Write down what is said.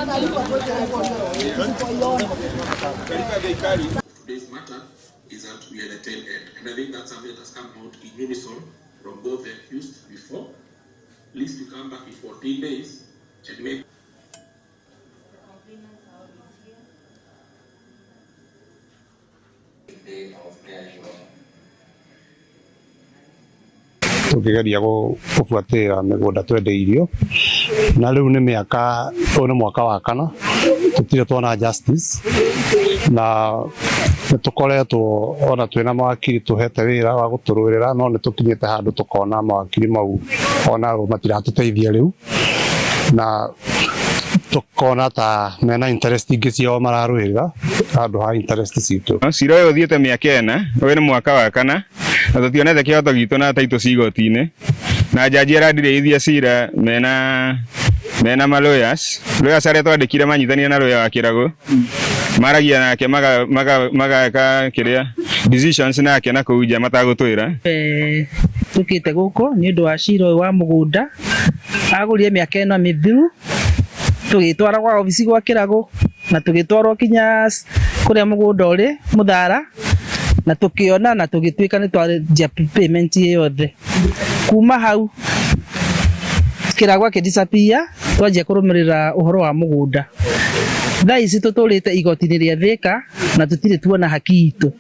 Today's matter is that we are the tail end. And I think that's something that has come out in unison from both the accused before. At least we come back in 14 days and make Tũkĩgeria gũbuatĩrĩra mĩgũnda twendeirio na rĩu nĩ mĩaka ũyũ nĩ mwaka wa kana tũtirĩ twona justice na nĩ tũkoretwo ona twĩna mawakiri tũhete wĩra wa gũtũrũĩrĩra no nĩ tũkinyĩte handũ tũkona mawakiri mau ona matiratũteithia rĩu na tukona ta mena interest ingĩ ciao mararũĩrĩra handũ ha interest citũ. Cira ũyũ ũthiĩte mĩaka ĩna, ũyũ nĩ mwaka wa kana na tũtionete kĩhoto gitũ na taitũ ci igoti-inĩ na jaji arandirĩithia cira mena ma lawyers lawyers arĩa twandĩkire manyitania na lawyer wa Kĩragũ maragia nake mageka kĩrĩa decisions nake na kũu nja matagũtwĩra. Tukite guku ni undu wa cira uyu wa mugunda agurire miaka ĩno mithiru, tugitwara gwa obici gwa Kiragu na tugitwarwo kinya kuria mugunda uri Muthara na tukiona na tugituika ni twarenjia payment yothe. Kuma hau Kiragu akidisappear, twanjia kurumirira uhoro wa mugunda. Thaa ici tuturite igoti-inĩ rĩa Thika na tutire tuona haki itu.